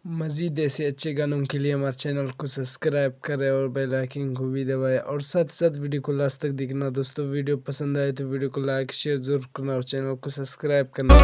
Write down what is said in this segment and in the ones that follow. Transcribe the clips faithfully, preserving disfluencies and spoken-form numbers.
مزید ایسے اچھے گانوں کے لیے ہمارے چینل کو سبسکرائب کرے اور بیل آئیکن کو بھی دبائے، اور ساتھ ساتھ ویڈیو کو لاسٹ تک دیکھنا دوستو۔ ویڈیو پسند آئے تو ویڈیو کو لائک، شیئر ضرور کرنا اور چینل کو سبسکرائب کرنا۔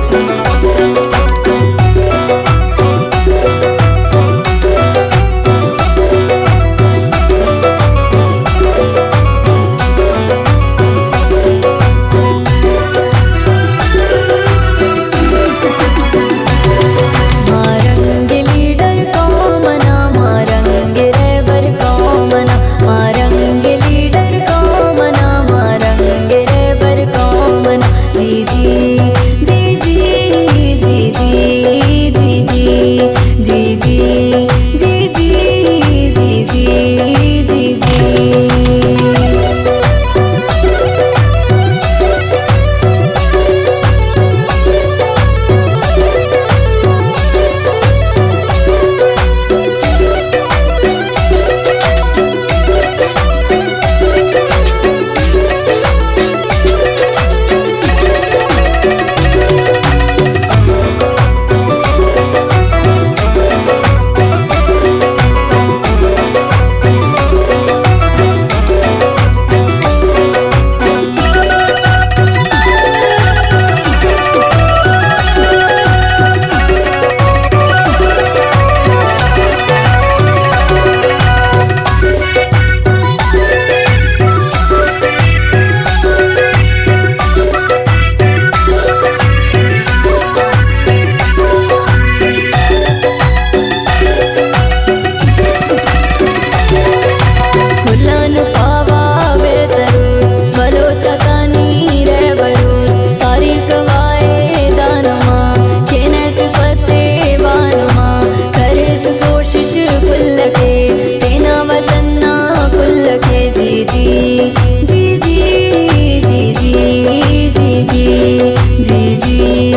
کلان پاوا بے تروس، بلوچ آتا نی رہبروس، تاریخ وائے دانما، کینہ صفت بانما، کریس کوشش کل کے، تینا وطن نا کل کے، جی جی، جی جی، جی جی، جی جی، جی جی،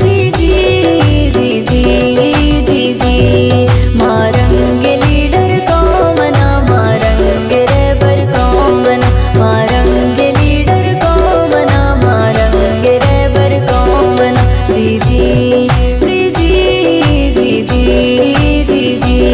جی جی، جی جی، جی جی۔ مارنگ لیڈر قوم نا، مارنگ رہبر قوم نا، مارنگ لیڈر قوم نا، مارنگ رہبر قوم نا۔ جی جی، جی جی، جی جی، جی جی۔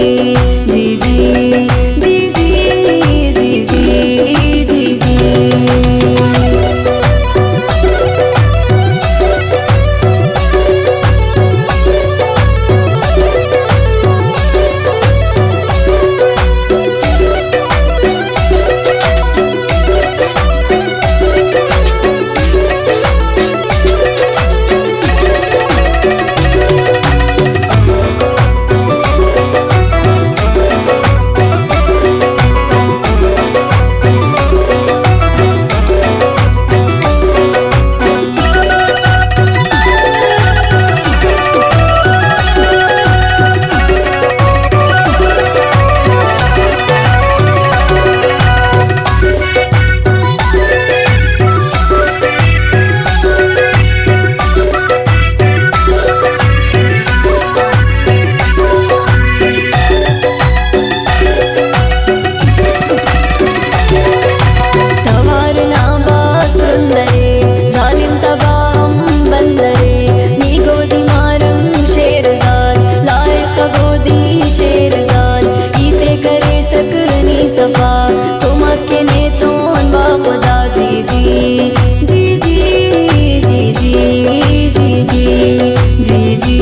توار نا بھاز ترند ارے، ظالم تباہ ہم بند ارے۔ نی گودی مارم شیرزاد، لائخ گودی شیرزاد۔ ہیت ءِ کریسک نی صفا، کمک کے نیتون با خدا۔ جی جی، جی جی، جی جی، جی جی، جی جی،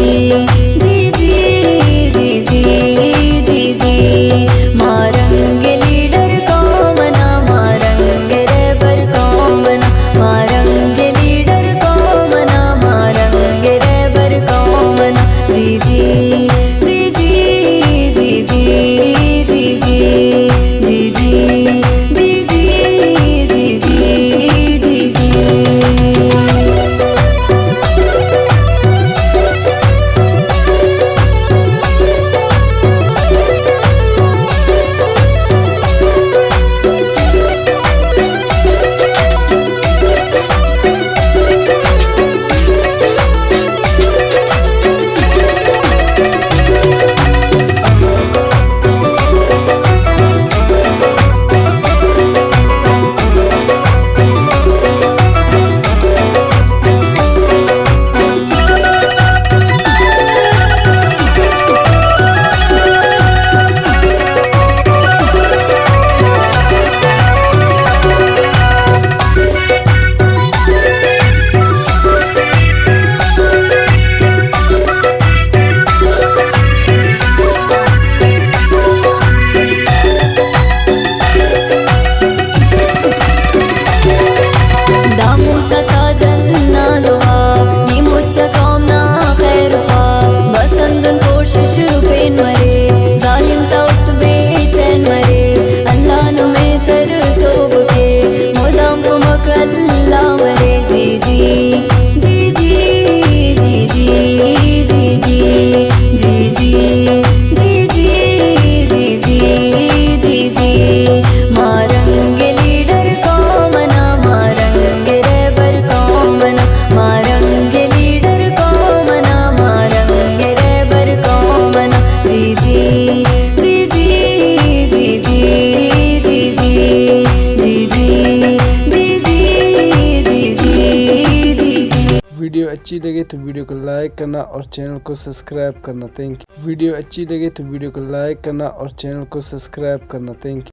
جی جی، جی جی، جی جی۔ مارنگ لیڈر قوم نا، مارنگ رہبر قوم نا، مارنگ لیڈر قوم نا، مارنگ رہبر قوم نا۔ جی جی، جی جی، جی جی، جی جی، جی جی، جی جی، جی جی۔ اچھی لگے تو ویڈیو کو لائک کرنا اور چینل کو سبسکرائب کرنا۔ تھینک یو۔ ویڈیو اچھی لگے تو ویڈیو کو لائک کرنا اور چینل کو سبسکرائب کرنا۔ تھینک یو۔